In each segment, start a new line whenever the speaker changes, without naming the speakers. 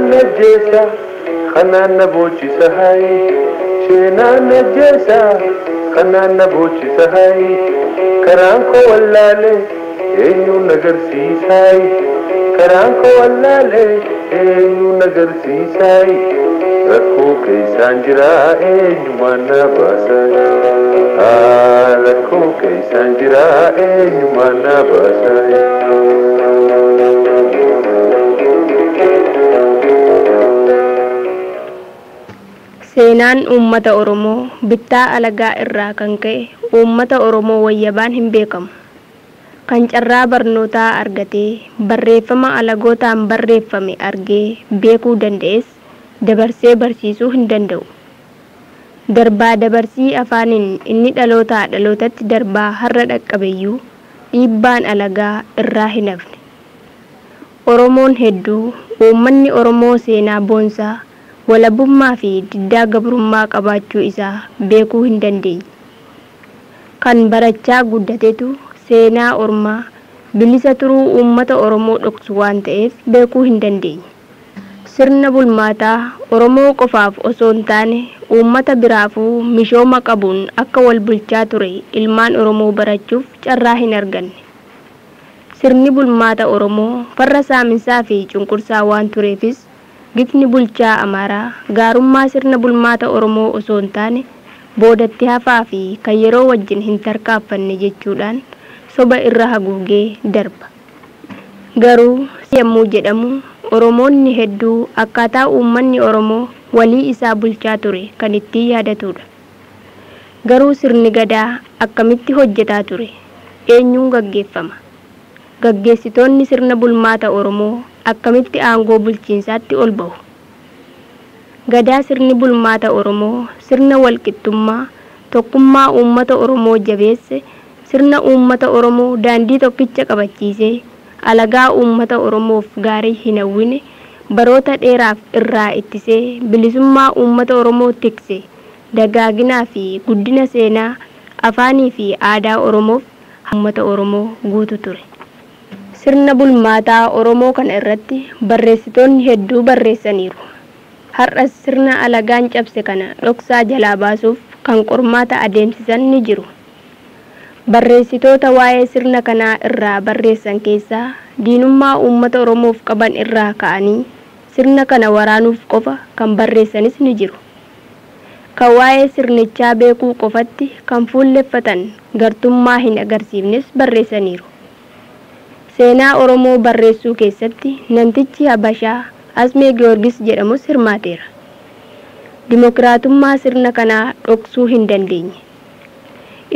Kanaan ajjeesa, kanaan na boochisa hayi. Seenaan ajjeesa, kanaan na boochisa hayi. Karaan koo wallaalee eenyuun agarsiisaayi? Karaan koo wallaalee eenyuun agarsiisaayi? Rakkoo keessaan jira, eenyumaan na baasaayi? Rakkoo keessaan jira, eenyumaan na baasaayi?
Seenaan uummata Oromoo bittaa alagaa irraa kan ka'e uummata Oromoo wayyabaan hin beekamu. Kan carraa barnootaa argatee barreeffama alagootaan barreeffame argee beekuu danda'es dabarsee barsiisuu hin danda'u. Darbaa dabarsii afaaniin inni dhalootaa dhalootatti darbaa har'a dhaqqabeyyuu dhiibbaan alagaa irraa hin hafne. Oromoon hedduu uummanni Oromoo seenaa boonsaa walabummaa fi diddaa gabrummaa qabaachuu isaa beekuu hin dandeenye. Kan barachaa guddatetu seenaa ormaa bilisa turuu uummata Oromoo dhoksu waan ta'eef beekuu hin dandeenye. Sirna bulmaataa Oromoo qofaaf osoo hin taane uummata biraafuu mishooma qabuun akka wal bulchaa ture ilmaan Oromoo barachuuf carraa hin arganne. Sirni bulmaata Oromoo farra saaminsaa fi cunqursaa waan tureefis gitni bulchaa Amaaraa gaarummaa sirna bulmaata Oromoo osoo hin taane boodatti hafaa fi kan yeroo wajjin hin tarkaanfanne jechuudhaan soba irra haguugee darba. Garuu yommuu jedhamu Oromoonni hedduu akkaataa uummanni Oromoo walii isaa bulchaa ture kan ittiin yaadatudha. Garuu sirni gadaa akkamitti hojjetaa ture? Eenyuun gaggeeffama? Gaggeessitoonni sirna bulmaata Oromoo akkamitti aangoo bulchiinsaatti ol bahu? Gadaa sirni bulmaata Oromoo sirna walqixxummaa tokkummaa uummata Oromoo jabeesse, sirna uummata Oromoo daandii tokkicha qabachiisee alagaa uummata Oromoof gaarii hin hawwine baroota dheeraaf irraa ittisee bilisummaa uummata Oromoo tikse, dagaaginaa fi guddina seenaa afaanii fi aadaa Oromoof uummata Oromoo guutu ture. Sirna bulmaataa Oromoo kana irratti barreessitoonni hedduu barreessaniiru. Har'as sirna alagaan cabse kana dhoksaa jalaa baasuuf kan qormaata adeemsisan ni jiru. Barreessitoota waa'ee sirna kanaa irraa barreessan keessaa diinummaa uummata Oromoof qaban irraa ka'anii sirna kana waraanuuf qofa kan barreessanis ni jiru. Kan waa'ee sirnichaa beekuu qofatti kan fuulleffatan gartummaa hin agarsiifnes barreessaniiru. Seenaa Oromoo barreessuu keessatti namtichi Habashaa Asmee Giyoorgis jedhamus hirmaateera. Dimokiraatummaa sirna kanaa dhoksuu hin dandeenye.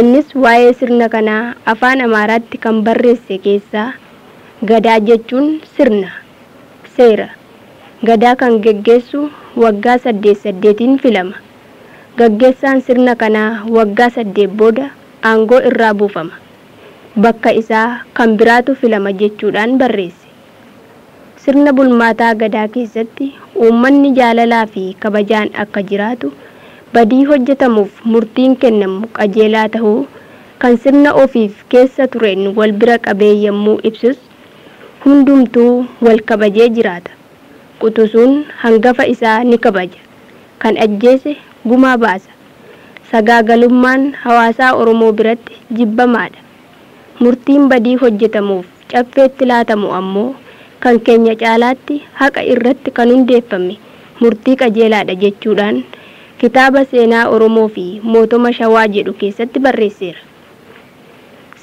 Innis waa'ee sirna kanaa afaan Amaaraatti kan barreesse keessaa gadaa jechuun sirna, seera. Gadaa kan geggeessu waggaa 8 8n filama. Gaggeessaan sirna kanaa waggaa 8 booda aangoo irraa buufama. Bakka isaa kan biraatu filama jechuudhaan barreesse. Sirna bulmaataa gadaa keessatti uummanni jaalalaa fi kabajaan akka jiraatu badii hojjetamuuf murtiin kennamu qajeelaa ta'uu kan sirna ofiif keessa tureen wal bira qabee yommuu ibsus hundumtuu wal kabajee jiraata. Quxisuun hangafa isaa ni kabaja. Kan ajjeese gumaa baasa. Sagaagalummaan hawaasaa Oromoo biratti jibbamaadha. Murtiin badii hojjetamuuf caffeetti laatamu ammoo kan keenya caalaatti haqa irratti kan hundeeffame murtii qajeelaadha jechuudhaan kitaaba seenaa Oromoo fi mootoma Shawaa jedhu keessatti barreesseera.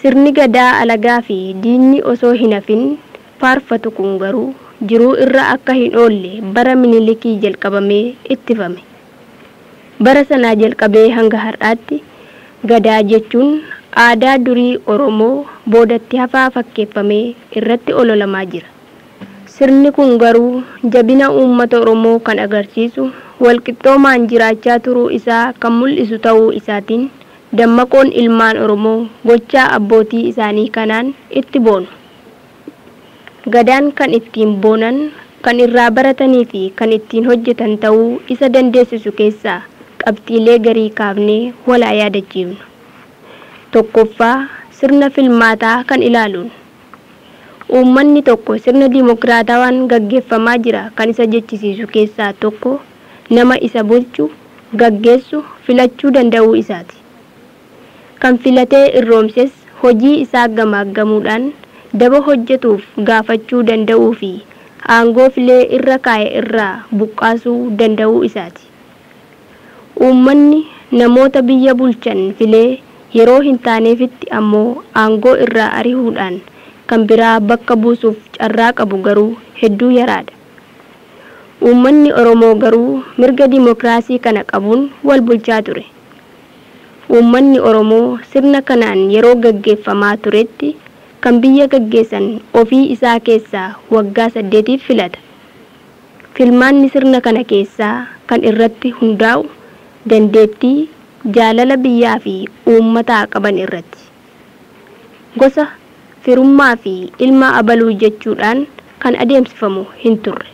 Sirni gadaa alagaa fi diinni osoo hin hafin faarfatu kun garuu jiruu irra akka hin oolle bara Minilikii jalqabamee ittifame. Bara sanaa jalqabee hanga har'aatti gadaa jechuun aadaa durii Oromoo boodatti hafaa fakkeeffamee irratti ololamaa jira. Sirni kun garuu jabina uummata Oromoo kan agarsiisu walqixxoomaan jiraachaa turuu isaa kan mul'isu ta'uu isaatiin dammaqoon ilmaan Oromoo gochaa abbootii isaanii kanaan itti boonu. Gadaan kan ittiin boonan, kan irraa baratanii fi kan ittiin hojjetan ta'uu isa dandeessisu keessaa qabxiilee garii kaafnee walaa yaadachiifnu. Tokkoffaa, sirna filmaataa kan ilaaluun. Uummanni tokko sirna dimokiraatawaan gaggeeffamaa jira kan isa jechisiisu keessaa tokko nama isa bulchu, gaggeessu filachuu danda'uu isaati. Kan filatee irroomses hojii isaa gamaaggamuudhaan daba hojjetuuf gaafachuu danda'uu fi aangoo filee irra kaa'e irraa buqqaasuu danda'uu isaati. Uummanni namoota biyya bulchan filee yeroo hin taaneefitti ammoo aangoo irraa ari'uudhaan kan biraa bakka buusuuf carraa qabu garuu hedduu yaraadha. Uummanni Oromoo garuu mirga dimokiraasii kana qabuun wal bulchaa ture. Uummanni Oromoo sirna kanaan yeroo gaggeeffamaa turetti kan biyya gaggeessan ofii isaa keessaa waggaa 8 filata. Filmaanni sirna kana keessaa kan irratti hundaa'u dandeettii jaalala biyyaa fi uummataa qaban irratti. Gosa, firummaa fi ilma abaluu jechuudhaan kan adeemsifamu hin turre.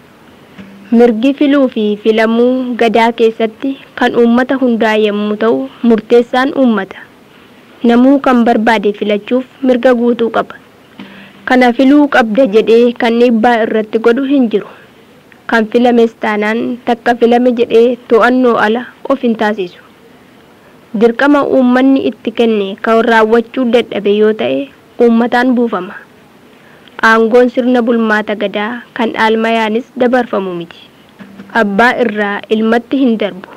Mirgi filuu fi filamuu gadaa keessatti kan uummata hundaa yommuu ta'u murteessaan uummata. Namuu kan barbaade filachuuf mirga guutuu qaba. Kana filuu qabda jedhee kan dhiibbaa irratti godhu hin jiru. Kan filames taanaan takka filame jedhee to'annoo ala of hin taasisu. Dirqama uummanni itti kenne kan raawwachuu dadhabe yoo ta'e uummataan buufama. Aangoon sirna bulmaata gadaa kan dhaalmayaanis dabarfamu miti. Abbaa irraa ilmatti hin darbu.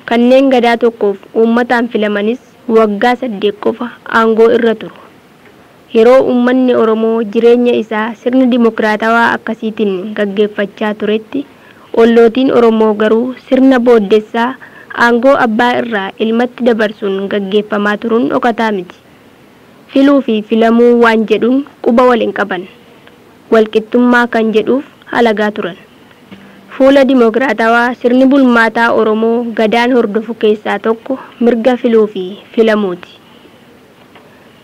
Kanneen gadaa tokkoof uummataan filamanis waggaa 8 qofa aangoo irra turu. Yeroo uummanni Oromoo jireenya isaa sirna dimokiraatawaa akkasiitiin gaggeeffachaa turetti ollootiin Oromoo garuu sirna booddessaa aangoo abbaa irraa ilmatti dabarsuun gaggeeffamaa turuun dhokataa miti. Filuu fi filamuu waan jedhuun quba wal hin qaban. Walqixxummaa kan jedhuuf halagaa turan. Fuula dimokiraatawaa sirni bulmaataa Oromoo gadaan hordofu keessaa tokko mirga filuu fi filamuuti.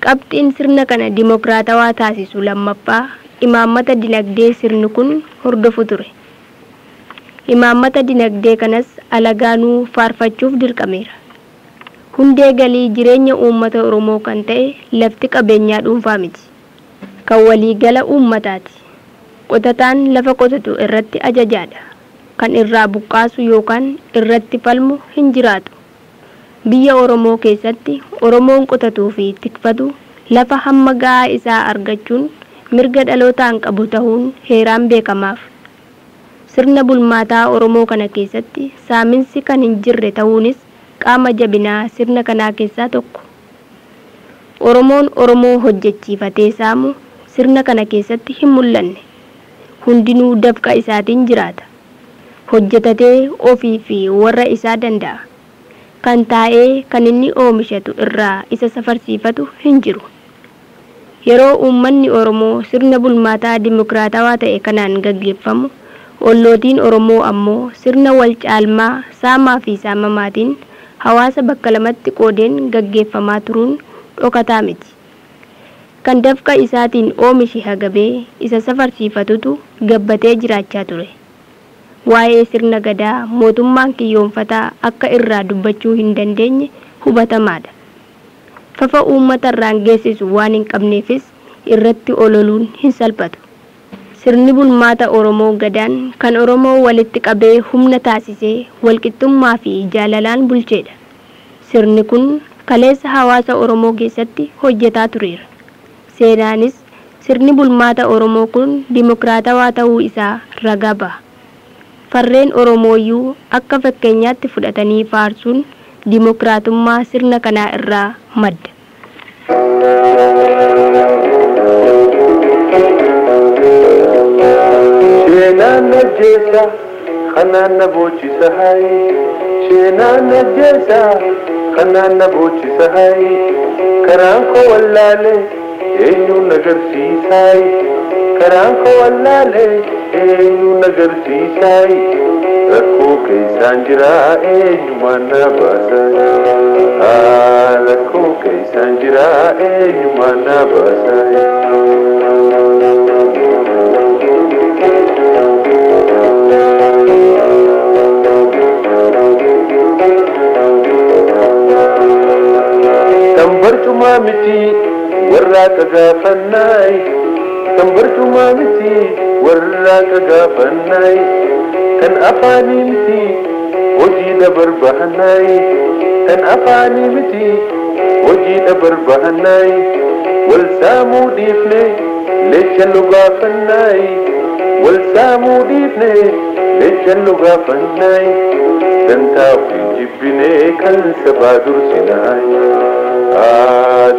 Qabxiin sirna kana dimokiraatawaa taasisu lammaffaa imaammata dinagdee sirni kun hordofu ture. Imaammata dinagdee kanas alagaanuu faarfachuuf dirqameera. Hundee galii jireenya uummata Oromoo kan ta'e lafti qabeenyaa dhuunfaa miti. Kan waliigala uummataati. Qotataan lafa qotatu irratti ajajaadha. Kan irraa buqqaasu yookaan irratti falmu hin jiraatu. Biyya Oromoo keessatti Oromoon qotatuu fi tikfatu lafa hamma gahaa isaa argachuun mirga dhalootaan qabu ta'uun heeraan beekamaaf. Sirna bulmaataa Oromoo kana keessatti saaminsi kan hin jirre ta'uunis qaama jabinaa sirna kanaa keessaa tokko. Oromoon Oromoo hojjechiifatee saamu sirna kana keessatti hin mul'anne. Hundinuu dafqa isaatiin jiraata. Hojjetatee ofii fi warra isaa danda'a. Kan taa'ee kan inni oomishatu irraa isa safarsiifatu hin jiru. Yeroo uummanni Oromoo sirna bulmaataa dimokiraatawaa ta'e kanaan gaggeeffamu, ollootiin Oromoo ammoo sirna wal caalmaa saamaa fi saamamaatiin hawaasa bakka lamatti qoodeen gaggeeffamaa turuun dhokataa miti. Kan dafqa isaatiin oomishe hagabee isa safarsiifatutu gabbatee jiraachaa ture. Waa'ee sirna gadaa mootummaan kiyyoonfataa akka irraa dubbachuu hin dandeenye hubatamaadha. Fafa uummata irraan geessisu waan hin qabneefis irratti ololuun hin salphatu. Sirni bulmaata Oromoo gadaan kan Oromoo walitti qabee humna taasisee walqixxummaa fi jaalalaan bulcheedha. Sirni kun kaleessa hawaasa Oromoo keessatti hojjetaa tureera. Seenaanis sirni bulmaata Oromoo kun dimokiraatawaa ta'uu isaa ragaa baha. Farreen Oromooyyuu akka fakkeenyaatti fudhatanii faarsuun dimokiraatummaa sirna kanaa irraa madda.
Seenaan ajjeesa kanaan na boocisa hayi. Seenaan ajjeesa kanaan na boocisa hayi. Karaan koo wallaalee eenyuun agarsiisaayi. Karaan koo wallaalee eenyuun agarsiisaayi. Rakkoo keessaan jira eenyumaan na baasaayi. Rakkoo keessaan jira eenyumaan na baasaayi. Kan barcumaa miti warraaqa gaafannaayi. Kan barcumaa miti warraaqa gaafannaay. Kan afaanii miti hojiidha barbaannaay. Kan afaanii miti hojiidha barbaannaay. Wal saamuu dhiifne leecha nu gaafannaay. Wal saamuu dhiifne leecha nu gaafannaay. Dantaa ofii jibbinee kan sabaa dursinaay.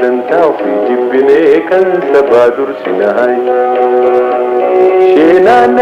Dantaa ofii jibbinee kan sabaa dursinaay. Sheenaan.